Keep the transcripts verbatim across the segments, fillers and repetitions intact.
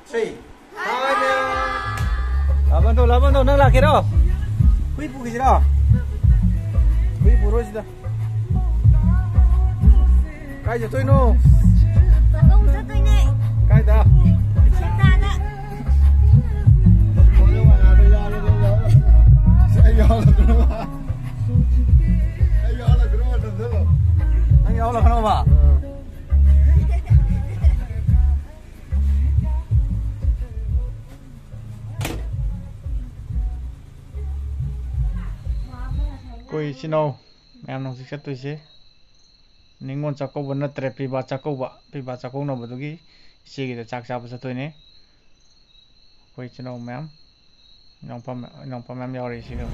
ꯁꯤ꯫ ꯂꯥꯕꯟꯗꯣ, ꯂꯥꯕꯟꯗꯣ, ꯅꯪ ꯂꯥꯛꯀꯦꯔꯣ? ꯍꯨꯏ ꯄꯨꯈꯤꯁꯤꯔꯣ? ꯍꯨꯏ ꯄꯨꯔꯣꯏꯁꯤꯗ꯫ ꯀꯥꯏ ꯆꯠꯇꯣꯏꯅꯣ? ꯆꯥꯛꯀꯧꯕ ꯆꯠꯇꯣꯏꯅꯦ꯫ ꯀꯥꯏꯗ? ꯁꯦꯟꯗ꯭ꯔꯥꯗ꯫ ꯑꯩ ꯌꯥꯎꯍꯜꯂꯛꯀꯅꯣ꯫ ꯑꯩ ꯌꯥꯎꯍꯜꯂꯛꯀꯅꯣ, ꯅꯪ ꯌꯥꯎꯍꯜꯂꯛꯀꯅꯣꯕ? ꯑꯩꯈꯣꯏ ꯏꯆꯤꯟ ꯏꯅꯥꯎ ꯃꯌꯥꯝꯅ ꯍꯧꯖꯤꯛ ꯆꯠꯇꯣꯏꯁꯦ ꯅꯤꯉꯣꯜ ꯆꯥꯛꯀꯧꯕ ꯅꯠꯇ꯭ꯔꯦ, ꯄꯤꯕꯥ ꯆꯥꯛꯀꯧꯕ꯫ ꯄꯤꯕꯥ ꯆꯥꯛꯀꯧꯅꯕꯗꯨꯒꯤ ꯏꯆꯦꯒꯤꯗ ꯆꯥꯛ ꯆꯥꯕ ꯆꯠꯇꯣꯏꯅꯦ꯫ ꯑꯩꯈꯣꯏ ꯏꯆꯤꯟ ꯏꯅꯥꯎ ꯃꯌꯥꯝ, ꯏꯅꯥꯎꯄꯥ ꯃ-, ꯏꯅꯥꯎꯄꯥ ꯃꯌꯥꯝ ꯌꯥꯎꯔꯤ ꯁꯤꯒ꯫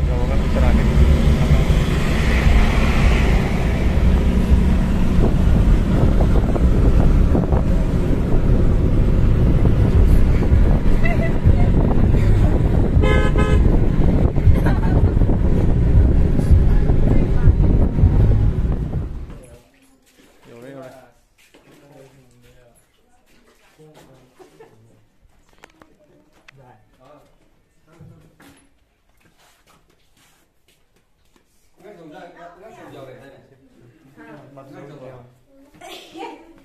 ꯌꯧꯔꯒ ꯆꯠꯂꯛꯑꯒꯦ꯫ ꯌꯧꯔꯦ, ꯌꯧꯔꯦ꯫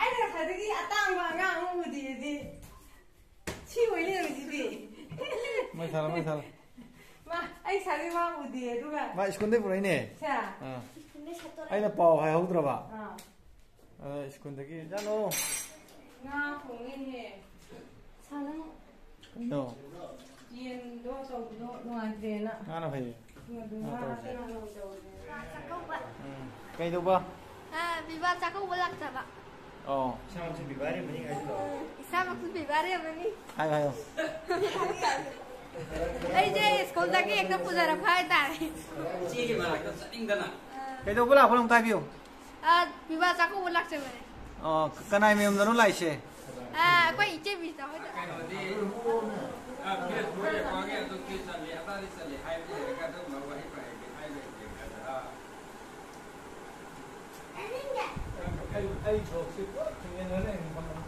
ꯑꯩꯅ ꯉꯁꯥꯏꯗꯒꯤ ꯑꯇꯥꯡꯕ ꯑꯉꯥꯡ ꯑꯃ ꯎꯗꯦꯗꯤ꯫ ꯁꯤ ꯑꯣꯏ ꯂꯩꯔꯝꯃꯤꯁꯤꯗꯤ꯫ ꯃꯩ ꯊꯥꯜꯂꯣ, ꯃꯩ ꯊꯥꯜꯂꯣ꯫ ꯃꯥ, ꯑꯩ ꯉꯁꯥꯏꯗꯒꯤ ꯃꯥ ꯎꯗꯦ, ꯑꯗꯨꯒ ꯃꯥ ꯁ꯭ꯀꯨꯜꯗꯩ ꯄꯨꯔꯛꯏꯅꯦ꯫ ꯁꯦ꯫ ꯑꯥ꯫ ꯑꯩꯅ ꯄꯥꯎ ꯍꯥꯏꯍꯧꯗ꯭ꯔꯕ꯫ ꯑꯥ꯫ ꯑ, ꯁ꯭ꯀꯨꯜꯗꯒꯤ ꯆꯠꯂꯣ꯫ ꯉꯥ ꯊꯣꯡꯉꯤꯅꯦ꯫ ꯁꯥ ꯅꯪ ꯀꯩꯅꯣ? ꯌꯦꯟꯗꯣ ꯇꯧꯕꯗꯣ ꯅꯨꯡꯉꯥꯏꯇ꯭ꯔꯦꯅ꯫ ꯉꯥꯅ ꯐꯩꯌꯦ꯫ ꯑꯗꯨ ꯉꯥ ꯉꯥ ꯇꯧꯔꯁꯦ꯫ ꯇꯧꯔꯁꯦ꯫ ꯆꯥꯛꯀꯧꯕ꯫ ꯎꯝ꯫ ꯀꯩꯗꯧꯕ? ꯑ, ꯄꯤꯕꯥ ꯆꯥꯛꯀꯧꯕ ꯂꯥꯛꯆꯕ꯫ ꯑꯣ꯫ ꯏꯁꯥꯃꯛꯁꯨ ꯄꯤꯕꯥꯔꯤ ꯑꯃꯅꯤ ꯍꯥꯏꯁꯤꯜꯂꯣ꯫ ꯏꯁꯥꯃꯛꯁꯨ ꯄꯤꯕꯥꯔꯤ ꯑꯃꯅꯤ꯫ ꯍꯥꯏꯌꯣ, ꯍꯥꯏꯌꯣ꯫ ꯑꯩꯁꯦ ꯁ꯭ꯀꯨꯜꯗꯒꯤ ꯍꯦꯛꯇ ꯄꯨꯖꯔꯛꯄ ꯍꯥꯏꯇꯥꯔꯦ꯫ ꯏꯆꯦꯒꯤ ꯃꯅꯥꯛꯇ ꯆꯠꯅꯤꯡꯗꯅ꯫ ꯑ꯫ ꯀꯩꯗꯧꯕ ꯂꯥꯛꯄꯅꯣ ꯑꯝꯇ ꯍꯥꯏꯕꯤꯌꯨ꯫ ꯑ, ꯄꯤꯕꯥ ꯆꯥꯛꯀꯧꯕ ꯂꯥꯛꯆꯕꯅꯦ꯫ ꯑꯣ, ꯀꯅꯥꯏ ꯃꯌꯨꯝꯗꯅꯣ ꯂꯥꯛꯏꯁꯦ? ꯑ, ꯑꯩꯈꯣꯏ ꯏꯆꯦ ꯕꯤꯖꯤꯇꯥ ꯍꯣꯏꯗ꯫ ꯀꯩꯅꯣꯗꯤ, ꯑ, ꯐꯦꯁꯕꯨꯛ ꯌꯦꯡꯕꯒꯤ ꯑꯗꯨ ꯁꯤ ꯆꯜꯂꯤ, ꯑꯗꯥꯗꯤ ꯆꯜꯂꯤ ꯍꯥꯏꯕꯗꯤ ꯂꯩꯔꯒ ꯑꯗꯨꯒꯨꯝꯕ ꯋꯥꯍꯩ ꯄꯔꯦꯡꯗꯤ ꯍꯥꯏꯕ ꯍꯩꯇꯦ ꯈꯔ꯫ ꯑꯩ, ꯑꯩ ꯁꯣꯛꯁꯤ ꯄꯨꯔꯥ ꯊꯤꯡꯖꯤꯟꯅ ꯂꯩꯔꯦ ꯈꯪꯕ꯭ꯔꯥ?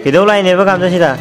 ꯀꯩꯗꯧ ꯂꯥꯛꯏꯅꯦꯕ ꯀꯥꯝꯆꯥ ꯁꯤꯗ?